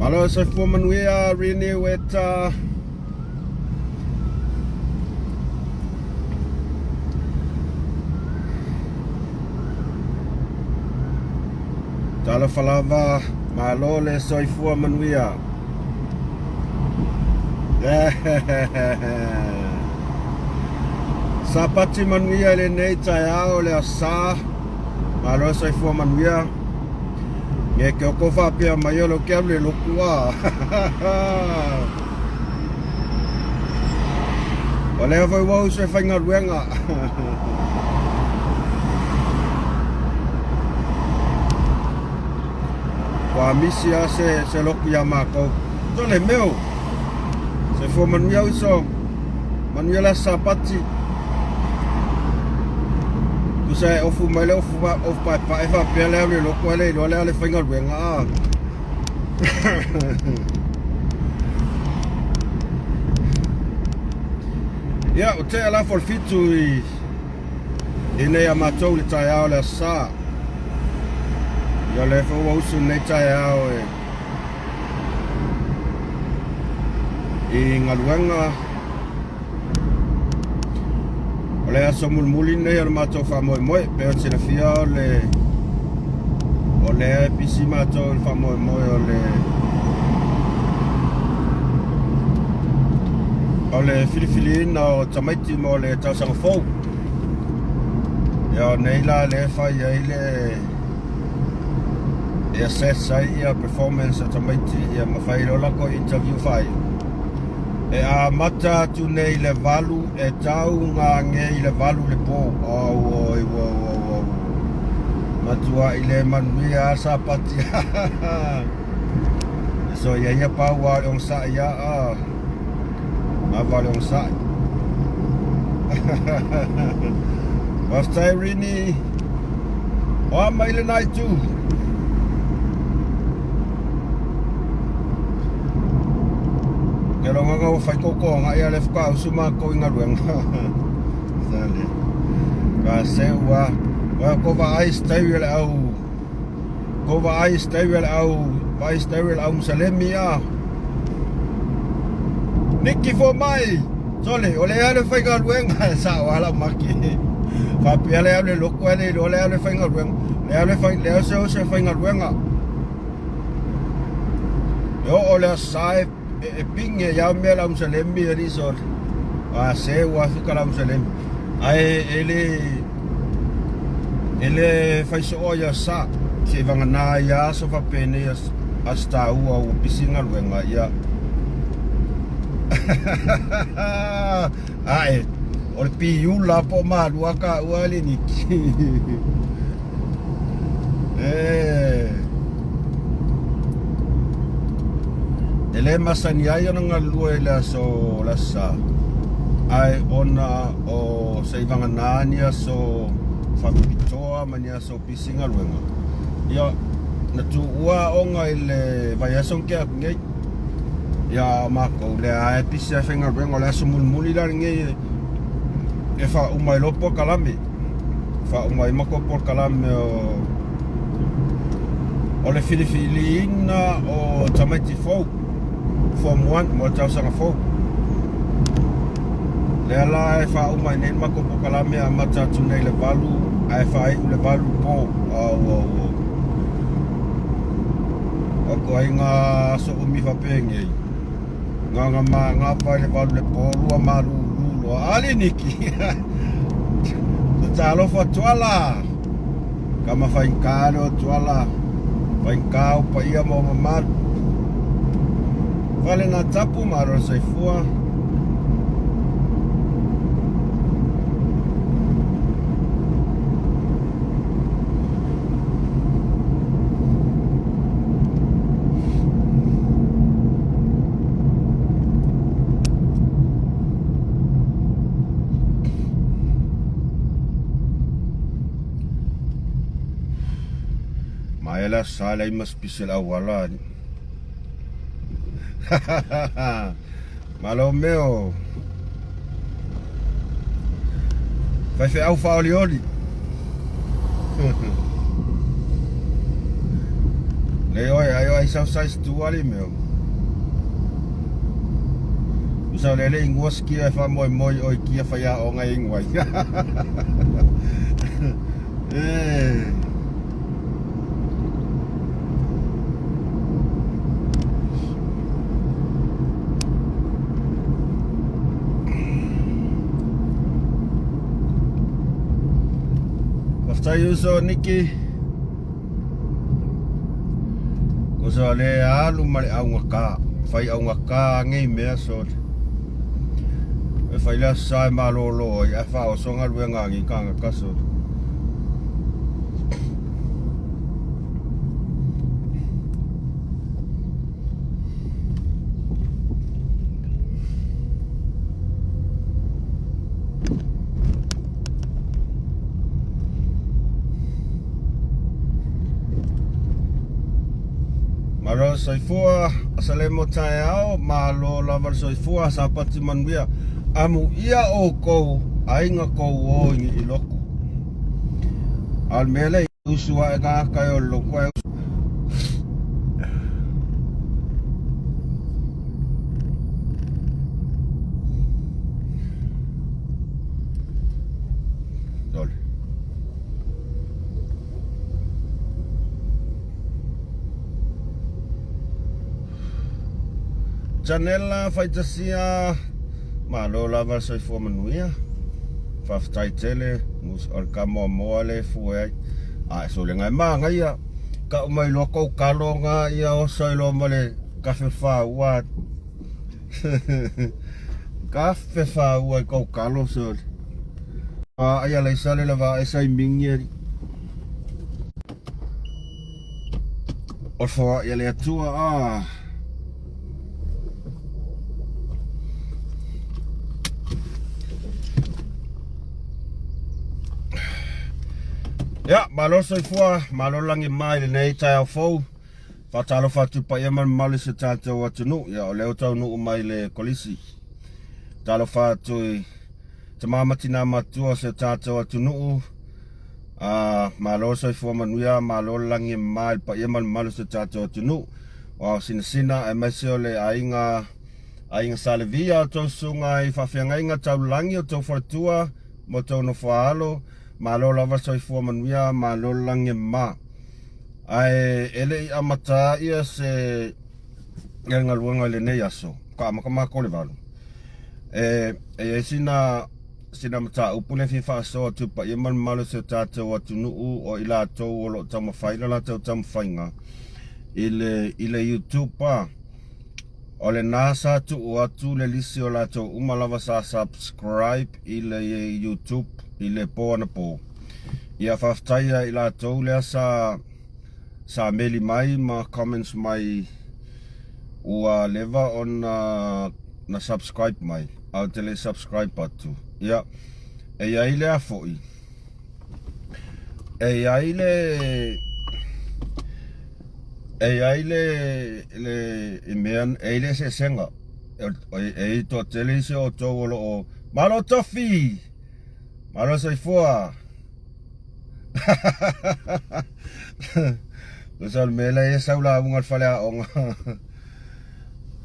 Malo soifua manuia Rini Weta. Talofa lava, malo le soifua manuia. Sapati manuia i lenei taeao le asa. Malo le soifua manuia. Nge ke oko faapea mai o leo ke alu le loku a. O lea foi ua uso e faigaluega. Ua misi a se, se loku iā mākou. Tole meo. Soifua manuia uso. Manuia le aso Sapati. Tusa e ofu mai le ofu, ofu paepae faapea le alu i loko ae le iloa le a le faigaluega a. Ia, ua tea lafo le fitu i i nei a matou le taeao le aso Sa. Ia o lea foi ua usu lenei taeao e i galuega. O le aso mulimuli lenei o le matou faamoemoe, pei ona silafia o le o lea e pisi matou i le faamoemoe o le o le filifiliina o tamaiti mo le tausaga fou. Ia o nei la lea e fai ai le e assess ai ia performance o tamaiti ia ma fai loa latou interview faaiu. E amata atu nei i le 8 e tau gage i le 8 le po. Auoi, uau, uau, uau. Matuai le manuia a Sapati. So ia ia pau a o le onosai ia a. Ava o le onosai. Faafetai Rini. O a mai lena itu. Ke longa ua fai koko nga ia le fuka usu makou i galuega. Sale. Ka se ua wa ko va ai stay le au ko va ai stay le au vai stay le au musalemi a. Niki fo mai. Sole, o le ale fai galuega sa o ala maki. Faapea le ale loko ale lo le ale fai galuega. Le ale fai le ase o se fai galuega. E oo le asa e, e pinge ia mea la musalemi e li sole. A se ua fika la musalemi. Ae e le e le fai soo ia sa se vagana ia aso faapenei aso taua ua pisi galuega ia Ae, o le piula po o malua ka ua le niki. E E le masani ai ona galulue i le aso le aso Sa, ae ona o se i vagana ni aso faapitoa ma ni aso pisi galuega, ia na tuua aoga i le vaiaso na tea atu nei. Ia o makou lea e pisi ai faigaluega o le aso mulimuli la lenei e faauma ai loa polokalame. Faauma ai matou polokalame o o le filifiliina o tamaiti fou Form 1 mo le tausaga fou. Lea la e faauma ai nei le matou polokalame e amata atu nei i le 8 ae faaiu i le 8 po. Au au au. O ituaiga aso umi faapenei, na ona manava i le 8 le po, lua malulu loa. Ali Niki! Talofa Tuala! Kama faigata lea o Tuala, faigata o paia ma o mamalu. Fale na tapu malo le soifua. Maea le aso sa leai ma se pisi o le auala. Malo meo. Faifeau faaolioli. Lei oe ai o ai sau size 2 ali meo. Usa o le le ingoa sikia e faamoemoe oi kia faiaoga e ingoa ai. E. Faafetai uso Niki. Uso le alu ma le augata. Fai augata nei mea sole. E fai le aso sa e malolo ai ae faaoso galuega a nei tagata sole. Malo le soifua, asalemo taeao, malo lava le soifua, sapati manuia. Amuia oukou, aiga kou o i ni loku. A o le mea lea usu ae tagata e o le loku ae Sorry. Janela Faitasia, malo lava le soifua manuia. Faafetai tele, o le kamoamoa le fue ai. A e solega e magaia, kau mai loa kou kalo nga ia oso i loa ma le kafe whāua. Kafe whāua i kou kalo sole. A ai alaisa le lava e sai mingi ali. O le foai a le Atua a. Ia, malo le soifua, malo le lagi mai i lenei taeao fou. Faatalofa atu i paia ma le mamalu i si o tatou atunuu. Ia, o lea ua taunuu mai le kolisi. Talofa atu i tama ma tina matua o si o tatou atunuu. A, malo le soifua manuia, malo le lagi e mama i le paia ma le mamalu o si o tatou atunuu. O sinasina aemaise o le aiga aiga Sa Levi a outou susuga i faafeagaiga taulagi o outou faletua ma outou nofoaalo, malo lava le soifua manuia, malo le lagi e mama. Ae e le i amata ia se galuega i lenei aso, ka amata matou i le 8. E i ai sina sina mataupu lea e fia faasoa atu i le paia ma le mamalu o si o tatou atunuu o i latou o lo o taumafai le latou taumafaiga i le, i le YouTube. A. O lena sa tuu atu le lisi o latou uma lava sa subscribe i le YouTube i le po anapo. Ia faafetai ia i latou lea sa sa meli mai ma comments mai ua leva ona na subscribe mai a ou te le subscribe atu. Ia, e i ai lea foi. E i ai le e i ai le le i mea e i le eseesega. E i toatele isi o outou o lo o Malo tofi! Malo soifua! Tusa o le mea lea e sau lauga le faleaoga.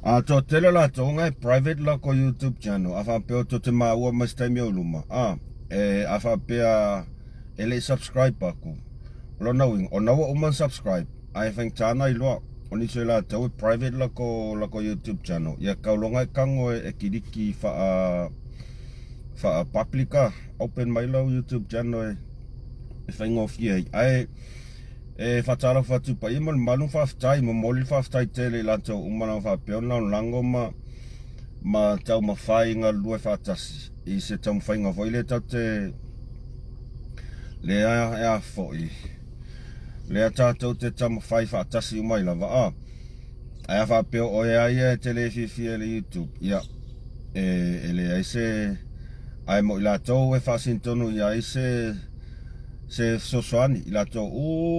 A toatele latou nga e private lako YouTube channel. A faapea o te maua mai se taimi o luma. A, e, a faapea e le i subscribe aku. O lona uiga, o na ua uma ona subscribe, ae faigata ona iloa. O nisi o latou e private lako, lako YouTube channel. Ia kauloga e kago e, e kiliki faa, faa public a. Open mai lau YouTube channel e, e faigofie ai. Ae, E faatalofa atu paia ma le mamalu, faafetai, momoli le faafetai tele i latou uma na faapea ona lagolago ma ma taumafai galulue faatasi i se taumafaiga foi lea tatou te lea e a foi lea tatou te taumafai faatasi uma ai lava a ae a faapea o oe a ia e te le fiafia i le YouTube ia e, e leai se ae mo i latou e faasinotonu i ai se se fesoasoani i latou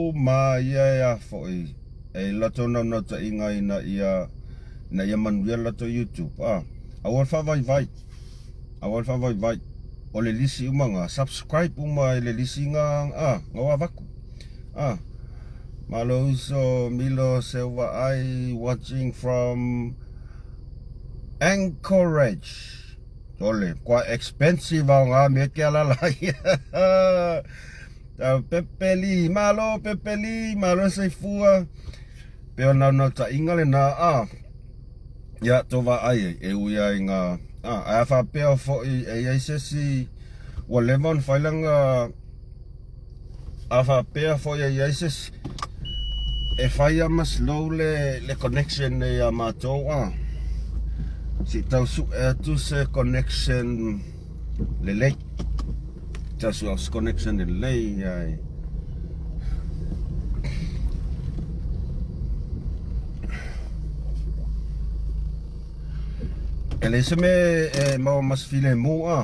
uma ia e a foi e i latou naunautaiga ina ia ina ia manuia le latou YouTube a aua le faavaivai aua le faavaivai o le lisi uma nga subscribe uma i le lisi nga a nga ua avatu a malo uso Milo Seuvaai watching from Anchorage. Ole, quite expensive ao ngā mea ke alala ia. Tau pepeli, malo pepeli, malo soifua. Pe o naunautaiga lena a. Ia, tō vaai ai, e ui ai ngā, a, ae a faapea fo'i e i ai se isi, ua leva ona fai lana, a faapea fo'i e i ai se isi, e fai a ma slow le, le connection nei a matou, a, se i tau su'e atu se connection lelei, tau su'e atu se connection lelei, ae. E leai se mea e maua ma se filemu a,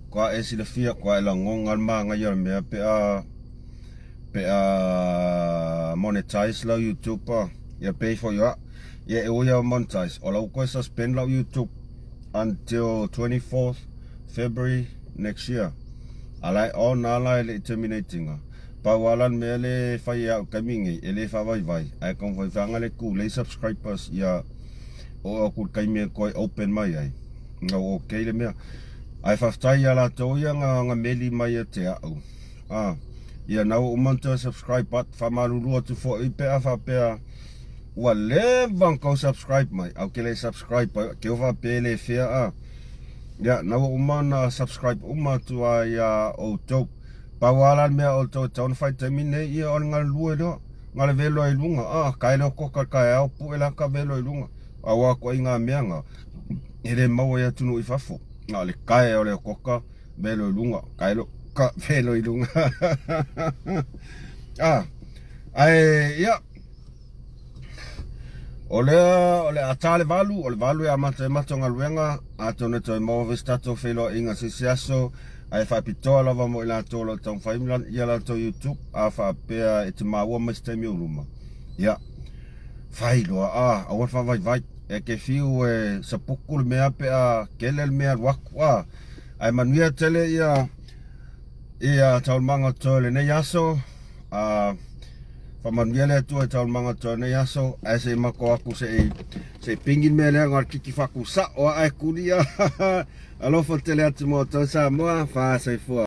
kua e silafia, kua e lagona le manaia o le mea pe a pe a monetize lau YouTube a, ia pei foi o au, ia e ui lava monetize, o lau koe suspend lau YouTube until 24th February next year. A la e on a la e le i terminate ina. Pau a la le mea le fai e au taimi nei, e le faavaivai, ae taumafai feaga le tu lei subscribers ia oo atu i le taimi e toe open mai ai, ina ua okay le mea. Ae faafetai ia latou ia na, na meli mai ia te au. Ah, ia na ua uma ona toe subscribe but faamalulu atu foi pe a faapea ua leva ona tou subscribe mai, ae ou te le subscribe ai, ke o faapea e le fair ah. Ia, na ua uma ona subscribe uma atu a ia outou. Pau lava la le mea outou e tatau ona fai i le taimi lenei, ia o le galulue loa, galeve loa i luga, ah, tae loa koka i le taeao, pue la kave loa i luga. Aua ituaiga mea na, e le maua i atunuu i fafo. Na o le tae o le okoka, velo i luga, tae loa, kave loa i luga. Ah, ae, ia, O lea, o le a ta le valu, o le valu e amata ai matou galuega, atonu e toe maua foi se tatou feiloaiga se isi aso, ae faapitoa lava mo i latou o lo o taumafai ia latou YouTube, a faapea e te maua mai se taimi o luma, ia, fai loa, a, aua le faavaivai, e te fiu e sapuku le mea pe a kele le mea alu atu, a, ae manuia tele ia, ia taualumaga o totoe o lenei aso, A faamanuia le Atua i taualumaga o totoe o lenei aso, ae se i matou atu se i se i pingi le mea lea na o le kiki faatusao lava ae tuli. Alofa tele atu mo outou Samoa, fa soifua.